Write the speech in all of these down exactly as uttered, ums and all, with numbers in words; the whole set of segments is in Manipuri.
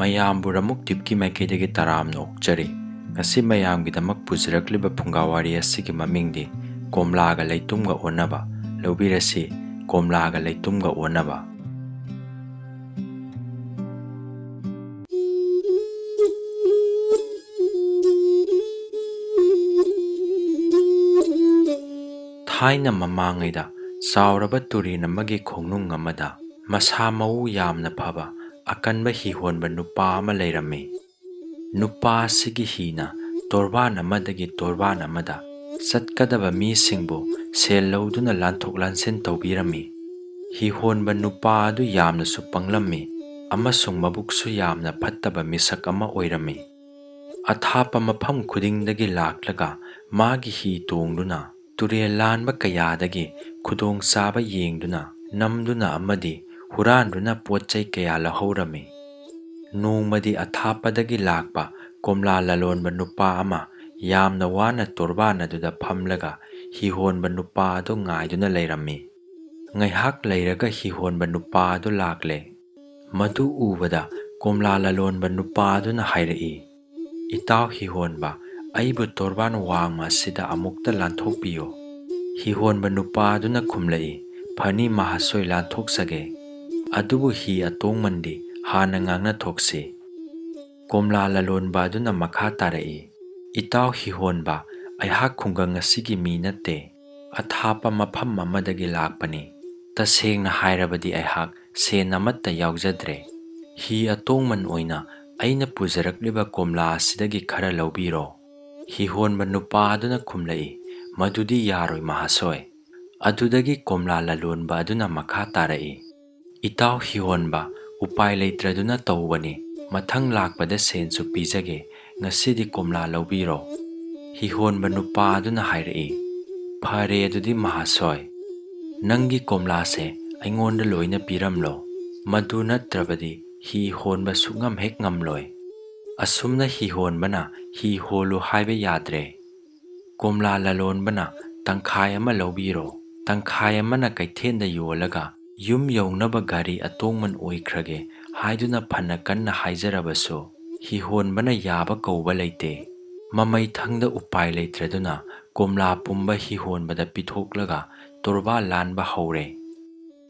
ꯃꯌꯥꯝꯕꯨ ꯔꯃꯨꯛ ꯇꯤꯞꯀꯤ ꯃꯥꯏꯀꯩꯗꯒꯤ ꯇꯔꯥꯝꯅ ꯑꯣꯛꯆꯔꯤ꯫ ꯉꯁꯤ ꯃꯌꯥꯝꯒꯤꯗꯃꯛ ꯄꯨꯖꯔꯛꯂꯤꯕ ꯐꯨꯡꯒꯥ ꯋꯥꯔꯤ ꯑꯁꯤꯒꯤ ꯃꯃꯤꯡꯗꯤ ꯀꯣꯝꯂꯥꯒ ꯂꯩꯇꯨꯝꯒ ꯑꯣꯟꯅꯕ꯫ ꯂꯧꯕꯤꯔꯁꯤ, ꯀꯣꯝꯂꯥꯒ ꯂꯩꯇꯨꯝꯒ ꯑꯣꯟꯅꯕ꯫ ꯊꯥꯏꯅ ꯃꯃꯥꯡꯉꯩꯗ ꯆꯥꯎꯔꯕ ꯇꯨꯔꯦꯜ ꯑꯃꯒꯤ ꯈꯣꯡꯅꯨꯡ ꯑꯃꯗ ꯃꯁꯥ ꯃꯎ ꯌꯥꯝꯅ ꯐꯕ ꯑꯀꯟꯕ ꯍꯤꯍꯣꯟꯕ ꯅꯨꯄꯥ ꯑꯃ ꯂꯩꯔꯝꯃꯤ꯫ ꯅꯨꯄꯥ ꯑꯁꯤꯒꯤ ꯍꯤꯅ ꯇꯣꯔꯕꯥꯟ ꯑꯃꯗꯒꯤ ꯇꯣꯔꯕꯥꯟ ꯑꯃꯗ ꯆꯠꯀꯗꯕ ꯃꯤꯁꯤꯡꯕꯨ ꯁꯦꯜ ꯂꯧꯗꯨꯅ ꯂꯥꯟꯊꯣꯛ ꯂꯥꯟꯁꯤꯟ ꯇꯧꯕꯤꯔꯝꯃꯤ꯫ ꯍꯤꯍꯣꯟꯕ ꯅꯨꯄꯥ ꯑꯗꯨ ꯌꯥꯝꯅꯁꯨ ꯄꯪꯂꯝꯃꯤ ꯑꯃꯁꯨꯡ ꯃꯕꯨꯛꯁꯨ ꯌꯥꯝꯅ ꯐꯠꯇꯕ ꯃꯤꯁꯛ ꯑꯃ ꯑꯣꯏꯔꯝꯃꯤ꯫ ꯑꯊꯥꯞꯄ ꯃꯐꯝ ꯈꯨꯗꯤꯡꯗꯒꯤ ꯂꯥꯛꯂꯒ ꯃꯥꯒꯤ ꯍꯤ ꯇꯣꯡꯗꯨꯅ ꯇꯨꯔꯦꯜ ꯂꯥꯟꯕ ꯀꯌꯥꯗꯒꯤ ꯈꯨꯗꯣꯡꯆꯥꯕ ꯌꯦꯡꯗꯨꯅ, ꯅꯝꯗꯨꯅ ꯑꯃꯗꯤ ꯍꯨꯔꯥꯟꯗꯨꯅ ꯄꯣꯠ ꯆꯩ ꯀꯌꯥ ꯂꯧꯍꯧꯔꯝꯃꯤ꯫ ꯅꯣꯡꯃꯗꯤ ꯑꯊꯥꯞꯄꯗꯒꯤ ꯂꯥꯛꯄ ꯀꯣꯝꯂꯥ ꯂꯂꯣꯟꯕ ꯅꯨꯄꯥ ꯑꯃ ꯌꯥꯝꯅ ꯋꯥꯅ ꯇꯣꯔꯕꯥꯟ ꯑꯗꯨꯗ ꯐꯝꯂꯒ ꯍꯤꯍꯣꯟꯕ ꯅꯨꯄꯥ ꯑꯗꯨ ꯉꯥꯏꯗꯨꯅ ꯂꯩꯔꯝꯃꯤ꯫ ꯉꯥꯏꯍꯥꯛ ꯂꯩꯔꯒ ꯍꯤꯍꯣꯟꯕ ꯅꯨꯄꯥ ꯑꯗꯨ ꯂꯥꯛꯂꯦ꯫ ꯃꯗꯨ ꯎꯕꯗ ꯀꯣꯝꯂꯥ ꯂꯂꯣꯟꯕ ꯅꯨꯄꯥ ꯑꯗꯨꯅ ꯍꯥꯏꯔꯛꯏ, "ꯏꯇꯥꯎ ꯍꯤꯍꯣꯟꯕ, ꯑꯩꯕꯨ ꯇꯣꯔꯕꯥꯟ ꯋꯥꯡꯃ ꯑꯁꯤꯗ ꯑꯃꯨꯛꯇ ꯂꯥꯟꯊꯣꯛꯄꯤꯌꯨ꯫" ꯍꯤꯍꯣꯟꯕ ꯅꯨꯄꯥ ꯑꯗꯨꯅ ꯈꯨꯝꯂꯛꯏ, "ꯐꯅꯤ ꯃꯍꯥꯁꯣꯏ, ꯂꯥꯟꯊꯣꯛꯆꯒꯦ꯫ ꯑꯗꯨꯕꯨ ꯍꯤ ꯑꯇꯣꯡꯃꯟꯗꯤ ꯍꯥꯟꯅ ꯉꯥꯡꯅꯊꯣꯛꯁꯤ꯫" ꯀꯣꯝꯂꯥ ꯂꯂꯣꯟꯕ ꯑꯗꯨꯅ ꯃꯈꯥ ꯇꯥꯔꯛꯏ, "ꯏꯇꯥꯎ ꯍꯤꯍꯣꯟꯕ, ꯑꯩꯍꯥꯛ ꯈꯨꯡꯒꯪ ꯑꯁꯤꯒꯤ ꯃꯤ ꯅꯠꯇꯦ꯫ ꯑꯊꯥꯞꯄ ꯃꯐꯝ ꯑꯃꯗꯒꯤ ꯂꯥꯛꯄꯅꯤ꯫ ꯇꯁꯦꯡꯅ ꯍꯥꯏꯔꯕꯗꯤ ꯑꯩꯍꯥꯛ ꯁꯦꯟ ꯑꯃꯠꯇ ꯌꯥꯎꯖꯗ꯭ꯔꯦ꯫ ꯍꯤ ꯑꯇꯣꯡꯃꯟ ꯑꯣꯏꯅ ꯑꯩꯅ ꯄꯨꯖꯔꯛꯂꯤꯕ ꯀꯣꯝꯂꯥ ꯑꯁꯤꯗꯒꯤ ꯈꯔ ꯂꯧꯕꯤꯔꯣ꯫" ꯍꯤꯍꯣꯟꯕ ꯅꯨꯄꯥ ꯑꯗꯨꯅ ꯈꯨꯝꯂꯛꯏ, "ꯃꯗꯨꯗꯤ ꯌꯥꯔꯣꯏ ꯃꯍꯥꯁꯣꯏ꯫" ꯑꯗꯨꯗꯒꯤ ꯀꯣꯝꯂꯥ ꯂꯂꯣꯟꯕ ꯑꯗꯨꯅ ꯃꯈꯥ ꯇꯥꯔꯛꯏ, "ꯏꯇꯥꯎ ꯍꯤꯍꯣꯟꯕ, ꯎꯄꯥꯏ ꯂꯩꯇ꯭ꯔꯗꯨꯅ ꯇꯧꯕꯅꯤ꯫ ꯃꯊꯪ ꯂꯥꯛꯄꯗ ꯁꯦꯟꯁꯨ ꯄꯤꯖꯒꯦ꯫ ꯉꯁꯤꯗꯤ ꯀꯣꯝꯂꯥ ꯂꯧꯕꯤꯔꯣ꯫" ꯍꯤꯍꯣꯟꯕ ꯅꯨꯄꯥ ꯑꯗꯨꯅ ꯍꯥꯏꯔꯛꯏ, "ꯐꯔꯦ ꯑꯗꯨꯗꯤ ꯃꯍꯥꯁꯣꯏ, ꯅꯪꯒꯤ ꯀꯣꯝꯂꯥꯁꯦ ꯑꯩꯉꯣꯟꯗ ꯂꯣꯏꯅ ꯄꯤꯔꯝꯂꯣ꯫ ꯃꯗꯨ ꯅꯠꯇ꯭ꯔꯕꯗꯤ ꯍꯤ ꯍꯣꯟꯕ ꯁꯨꯛꯉꯝ ꯍꯦꯛ ꯉꯝꯂꯣꯏ꯫ ꯑꯁꯨꯝꯅ ꯍꯤ ꯍꯣꯟꯕꯅ ꯍꯤ ꯍꯣꯜꯂꯨ ꯍꯥꯏꯕ ꯌꯥꯗ꯭ꯔꯦ꯫ ꯀꯣꯝꯂꯥ ꯂꯂꯣꯟꯕꯅ ꯇꯪꯈꯥꯏ ꯑꯃ ꯂꯧꯕꯤꯔꯣ, ꯇꯪꯈꯥꯏ ꯑꯃꯅ ꯀꯩꯊꯦꯜꯗ ꯌꯣꯜꯂꯒ ꯌꯨꯝ ꯌꯧꯅꯕ ꯒꯥꯔꯤ ꯑꯇꯣꯡꯃꯟ ꯑꯣꯏꯈ꯭ꯔꯒꯦ" ꯍꯥꯏꯗꯨꯅ ꯐꯅ ꯀꯟꯅ ꯍꯥꯏꯖꯔꯕꯁꯨ, ꯍꯤꯍꯣꯟꯕꯅ ꯌꯥꯕ ꯀꯧꯕ ꯂꯩꯇꯦ꯫ ꯃꯃꯩꯊꯪꯗ ꯎꯄꯥꯏ ꯂꯩꯇ꯭ꯔꯗꯨꯅ ꯀꯣꯝꯂꯥ ꯄꯨꯝꯕ ꯍꯤꯍꯣꯟꯕꯗ ꯄꯤꯊꯣꯛꯂꯒ ꯇꯣꯔꯕꯥꯟ ꯂꯥꯟꯕ ꯍꯧꯔꯦ꯫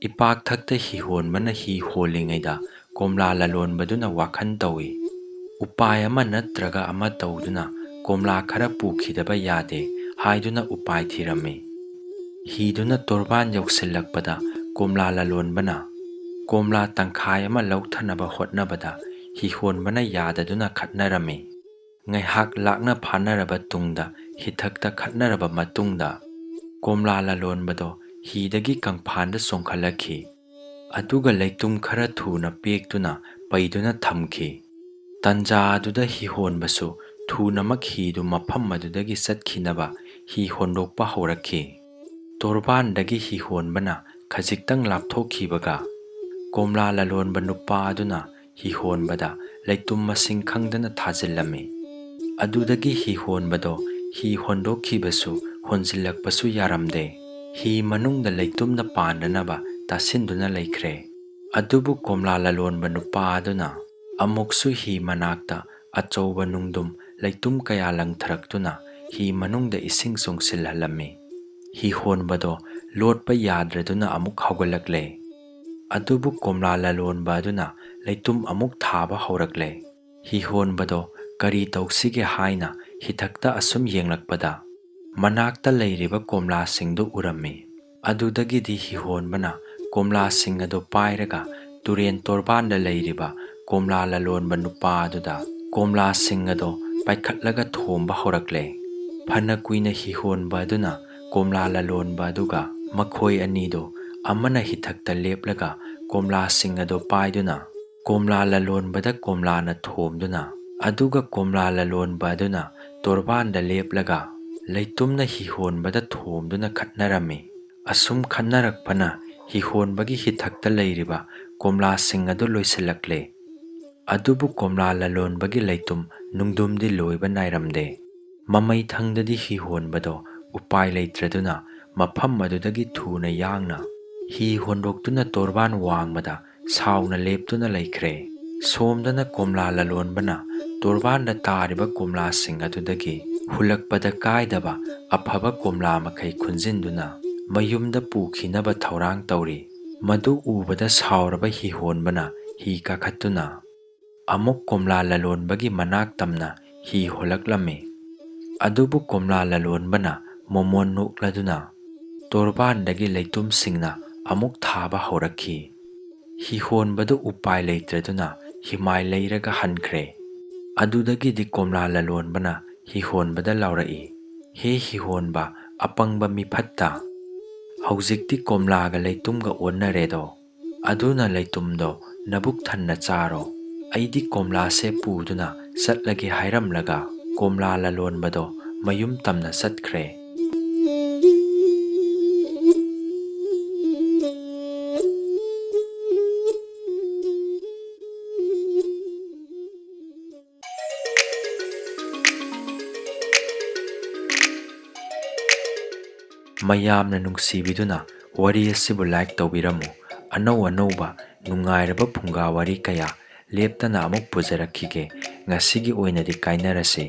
ꯏꯄꯥꯛꯊꯛꯇ ꯍꯤꯍꯣꯟꯕꯅ ꯍꯤ ꯍꯣꯜꯂꯤꯉꯩꯗ ꯀꯣꯝꯂꯥ ꯂꯂꯣꯟꯕꯗꯨꯅ ꯋꯥꯈꯜ ꯇꯧꯏ꯫ ꯎꯄꯥꯏ ꯑꯃ ꯅꯠꯇ꯭ꯔꯒ ꯑꯃ ꯇꯧꯗꯨꯅ ꯀꯣꯝꯂꯥ ꯈꯔ ꯄꯨꯈꯤꯗꯕ ꯌꯥꯗꯦ ꯍꯥꯏꯗꯨꯅ ꯎꯄꯥꯏ ꯊꯤꯔꯝꯃꯤ꯫ ꯍꯤꯗꯨꯅ ꯇꯣꯔꯕꯥꯟ ꯌꯧꯁꯤꯜꯂꯛꯄꯗ ꯀꯣꯝꯂꯥ ꯂꯂꯣꯟꯕꯅ ꯀꯣꯝꯂꯥ ꯇꯪꯈꯥꯏ ꯑꯃ ꯂꯧꯊꯅꯕ ꯍꯣꯠꯅꯕꯗ ꯍꯤꯍꯣꯟꯕꯅ ꯌꯥꯗꯗꯨꯅ ꯈꯠꯅꯔꯝꯃꯤ꯫ ꯉꯥꯏꯍꯥꯛ ꯂꯥꯛꯅ ꯐꯥꯅꯔꯕ ꯇꯨꯡꯗ ꯍꯤꯊꯛꯇ ꯈꯠꯅꯔꯕ ꯃꯇꯨꯡꯗ ꯀꯣꯝꯂꯥ ꯂꯂꯣꯟꯕꯗꯣ ꯍꯤꯗꯒꯤ ꯀꯪꯐꯥꯟꯗ ꯆꯣꯡꯈꯠꯂꯛꯈꯤ꯫ ꯑꯗꯨꯒ ꯂꯩꯇꯨꯝ ꯈꯔ ꯊꯨꯅ ꯄꯦꯛꯇꯨꯅ ꯄꯩꯗꯨꯅ ꯊꯝꯈꯤ꯫ ꯇꯟꯖꯥ ꯑꯗꯨꯗ ꯍꯤꯍꯣꯟꯕꯁꯨ ꯊꯨꯅꯃꯛ ꯍꯤꯗꯨ ꯃꯐꯝ ꯑꯗꯨꯗꯒꯤ ꯆꯠꯈꯤꯅꯕ ꯍꯤ ꯍꯣꯟꯗꯣꯛꯄ ꯍꯧꯔꯛꯈꯤ꯫ ꯇꯣꯔꯕꯥꯟꯗꯒꯤ ꯍꯤꯍꯣꯟꯕꯅ ꯈꯖꯤꯛꯇꯪ ꯂꯥꯞꯊꯣꯛꯈꯤꯕꯒ ꯀꯣꯝꯂꯥ ꯂꯂꯣꯟꯕ ꯅꯨꯄꯥ ꯑꯗꯨꯅ ꯍꯤꯍꯣꯟꯕꯗ ꯂꯩꯇꯨꯝ ꯃꯁꯤꯡ ꯈꯪꯗꯅ ꯊꯥꯖꯤꯜꯂꯝꯃꯤ꯫ ꯑꯗꯨꯗꯒꯤ ꯍꯤꯍꯣꯟꯕꯗꯣ ꯍꯤ ꯍꯣꯟꯗꯣꯛꯈꯤꯕꯁꯨ ꯍꯣꯟꯖꯤꯜꯂꯛꯄꯁꯨ ꯌꯥꯔꯝꯗꯦ꯫ ꯍꯤ ꯃꯅꯨꯡꯗ ꯂꯩꯇꯨꯝꯅ ꯄꯥꯟꯗꯅꯕ ꯇꯥꯁꯤꯟꯗꯨꯅ ꯂꯩꯈ꯭ꯔꯦ꯫ ꯑꯗꯨꯕꯨ ꯀꯣꯝꯂꯥ ꯂꯂꯣꯟꯕ ꯅꯨꯄꯥ ꯑꯗꯨꯅ ꯑꯃꯨꯛꯁꯨ ꯍꯤ ꯃꯅꯥꯛꯇ ꯑꯆꯧꯕ ꯅꯨꯡꯗꯨꯝ ꯂꯩꯇꯨꯝ ꯀꯌꯥ ꯂꯪꯊꯔꯛꯇꯨꯅ ꯍꯤ ꯃꯅꯨꯡꯗ ꯏꯁꯤꯡ ꯆꯣꯡꯁꯤꯜꯍꯜꯂꯝꯃꯤ꯫ ꯍꯤ ꯍꯣꯟꯕꯗꯣ ꯂꯣꯠꯄ ꯌꯥꯗ꯭ꯔꯗꯨꯅ ꯑꯃꯨꯛ ꯍꯧꯒꯠꯂꯛꯂꯦ꯫ ꯑꯗꯨꯕꯨ ꯀꯣꯝꯂꯥ ꯂꯂꯣꯟꯕ ꯑꯗꯨꯅ ꯂꯩꯇꯨꯝ ꯑꯃꯨꯛ ꯊꯥꯕ ꯍꯧꯔꯛꯂꯦ꯫ ꯍꯤ ꯍꯣꯟꯕꯗꯣ ꯀꯔꯤ ꯇꯧꯁꯤꯒꯦ ꯍꯥꯏꯅ ꯍꯤꯊꯛꯇ ꯑꯁꯨꯝ ꯌꯦꯡꯂꯛꯄꯗ ꯃꯅꯥꯛꯇ ꯂꯩꯔꯤꯕ ꯀꯣꯝꯂꯥꯁꯤꯡꯗꯨ ꯎꯔꯝꯃꯤ꯫ ꯑꯗꯨꯗꯒꯤꯗꯤ ꯍꯤꯍꯣꯟꯕꯅ ꯀꯣꯝꯂꯥꯁꯤꯡ ꯑꯗꯨ ꯄꯥꯏꯔꯒ ꯇꯨꯔꯦꯟ ꯇꯣꯔꯕꯥꯟꯗ ꯂꯩꯔꯤꯕ ꯀꯣꯝꯂꯥ ꯂꯂꯣꯟꯕ ꯅꯨꯄꯥ ꯑꯗꯨꯗ ꯀꯣꯝꯂꯥꯁꯤꯡ ꯑꯗꯨ ꯄꯥꯏꯈꯠꯂꯒ ꯊꯣꯝꯕ ꯍꯧꯔꯛꯂꯦ꯫ ꯐꯅ ꯀꯨꯏꯅ ꯍꯤꯍꯣꯟꯕ ꯑꯗꯨꯅ ꯀꯣꯝꯂꯥ ꯂꯂꯣꯟꯕ ꯑꯗꯨꯒ ꯃꯈꯣꯏ ꯑꯅꯤꯗꯨ ꯑꯃꯅ ꯍꯤꯊꯛꯇ ꯂꯦꯞꯂꯒ ꯀꯣꯝꯂꯥꯁꯤꯡ ꯑꯗꯨ ꯄꯥꯏꯗꯨꯅ ꯀꯣꯝꯂꯥ ꯂꯂꯣꯟꯕꯗ ꯀꯣꯝꯂꯥꯅ ꯊꯣꯝꯗꯨꯅ, ꯑꯗꯨꯒ ꯀꯣꯝꯂꯥ ꯂꯂꯣꯟꯕ ꯑꯗꯨꯅ ꯇꯣꯔꯕꯥꯟꯗ ꯂꯦꯞꯂꯒ ꯂꯩꯇꯨꯝꯅ ꯍꯤꯍꯣꯟꯕꯗ ꯊꯣꯝꯗꯨꯅ ꯈꯠꯅꯔꯝꯃꯤ꯫ ꯑꯁꯨꯝ ꯈꯠꯅꯔꯛꯄꯅ ꯍꯤꯍꯣꯟꯕꯒꯤ ꯍꯤꯊꯛꯇ ꯂꯩꯔꯤꯕ ꯀꯣꯝꯂꯥꯁꯤꯡ ꯑꯗꯨ ꯂꯣꯏꯁꯤꯜꯂꯛꯂꯦ꯫ ꯑꯗꯨꯕꯨ ꯀꯣꯝꯂꯥ ꯂꯂꯣꯟꯕꯒꯤ ꯂꯩꯇꯨꯝ ꯅꯨꯡꯗꯨꯝꯗꯤ ꯂꯣꯏꯕ ꯅꯥꯏꯔꯝꯗꯦ꯫ ꯃꯃꯩꯊꯪꯗꯗꯤ ꯍꯤꯍꯣꯟꯕꯗꯣ ꯎꯄꯥꯏ ꯂꯩꯇ꯭ꯔꯗꯨꯅ ꯃꯐꯝ ꯑꯗꯨꯗꯒꯤ ꯊꯨꯅ ꯌꯥꯡꯅ ꯍꯤ ꯍꯣꯟꯗꯣꯛꯇꯨꯅ ꯇꯣꯔꯕꯥꯟ ꯋꯥꯡꯃꯗ ꯁꯥꯎꯅ ꯂꯦꯞꯇꯨꯅ ꯂꯩꯈ꯭ꯔꯦ꯫ ꯁꯣꯝꯗꯅ ꯀꯣꯝꯂꯥ ꯂꯂꯣꯟꯕꯅ ꯇꯣꯔꯕꯥꯟꯗ ꯇꯥꯔꯤꯕ ꯀꯣꯝꯂꯥꯁꯤꯡ ꯑꯗꯨꯗꯒꯤ ꯍꯨꯜꯂꯛꯄꯗ ꯀꯥꯏꯗꯕ ꯑꯐꯕ ꯀꯣꯝꯂꯥ ꯃꯈꯩ ꯈꯨꯟꯖꯤꯟꯗꯨꯅ ꯃꯌꯨꯝꯗ ꯄꯨꯈꯤꯅꯕ ꯊꯧꯔꯥꯡ ꯇꯧꯔꯤ꯫ ꯃꯗꯨ ꯎꯕꯗ ꯁꯥꯎꯔꯕ ꯍꯤꯍꯣꯟꯕꯅ ꯍꯤ ꯀꯥꯈꯠꯇꯨꯅ ꯑꯃꯨꯛ ꯀꯣꯝꯂꯥ ꯂꯂꯣꯟꯕꯒꯤ ꯃꯅꯥꯛ ꯇꯝꯅ ꯍꯤ ꯍꯣꯜꯂꯛꯂꯝꯃꯤ꯫ ꯑꯗꯨꯕꯨ ꯀꯣꯝꯂꯥ ꯂꯂꯣꯟꯕꯅ ꯃꯣꯃꯣꯟ ꯅꯣꯛꯂꯗꯨꯅ ꯇꯣꯔꯕꯥꯟꯗꯒꯤ ꯂꯩꯇꯨꯝꯁꯤꯡꯅ ꯑꯃꯨꯛ ꯊꯥꯕ ꯍꯧꯔꯛꯈꯤ꯫ ꯍꯤꯍꯣꯟꯕꯗꯨ ꯎꯄꯥꯏ ꯂꯩꯇ꯭ꯔꯗꯨꯅ ꯍꯤꯃꯥꯏ ꯂꯩꯔꯒ ꯍꯟꯈ꯭ꯔꯦ꯫ ꯑꯗꯨꯗꯒꯤꯗꯤ ꯀꯣꯝꯂꯥ ꯂꯂꯣꯟꯕꯅ ꯍꯤꯍꯣꯟꯕꯗ ꯂꯥꯎꯔꯛꯏ, "ꯍꯦ ꯍꯤꯍꯣꯟꯕ, ꯑꯄꯪꯕ ꯃꯤꯐꯠꯇ! ꯍꯧꯖꯤꯛꯇꯤ ꯀꯣꯝꯂꯥꯒ ꯂꯩꯇꯨꯝꯒ ꯑꯣꯟꯅꯔꯦꯗꯣ꯫ ꯑꯗꯨꯅ ꯂꯩꯇꯨꯝꯗꯣ ꯅꯕꯨꯛ ꯊꯟꯅ ꯆꯥꯔꯣ꯫ ꯑꯩꯗꯤ ꯀꯣꯝꯂꯥꯁꯦ ꯄꯨꯗꯨꯅ ꯆꯠꯂꯒꯦ" ꯍꯥꯏꯔꯝꯂꯒ ꯀꯣꯝꯂꯥ ꯂꯂꯣꯟꯕꯗꯣ ꯃꯌꯨꯝ ꯇꯝꯅ ꯆꯠꯈ꯭ꯔꯦ꯫ ꯃꯌꯥꯝꯅ ꯅꯨꯡꯁꯤꯕꯤꯗꯨꯅ ꯋꯥꯔꯤ ꯑꯁꯤꯕꯨ like ꯇꯧꯕꯤꯔꯝꯃꯨ꯫ ꯑꯅꯧ ꯑꯅꯧꯕ ꯅꯨꯡꯉꯥꯏꯔꯕ ꯐꯨꯡꯒꯥ ꯋꯥꯔꯤ ꯀꯌꯥ ꯂꯦꯞꯇꯅ ꯑꯃꯨꯛ ꯄꯨꯖꯔꯛꯈꯤꯒꯦ꯫ ꯉꯁꯤꯒꯤ ꯑꯣꯏꯅꯗꯤ ꯀꯥꯏꯅꯔꯁꯤ꯫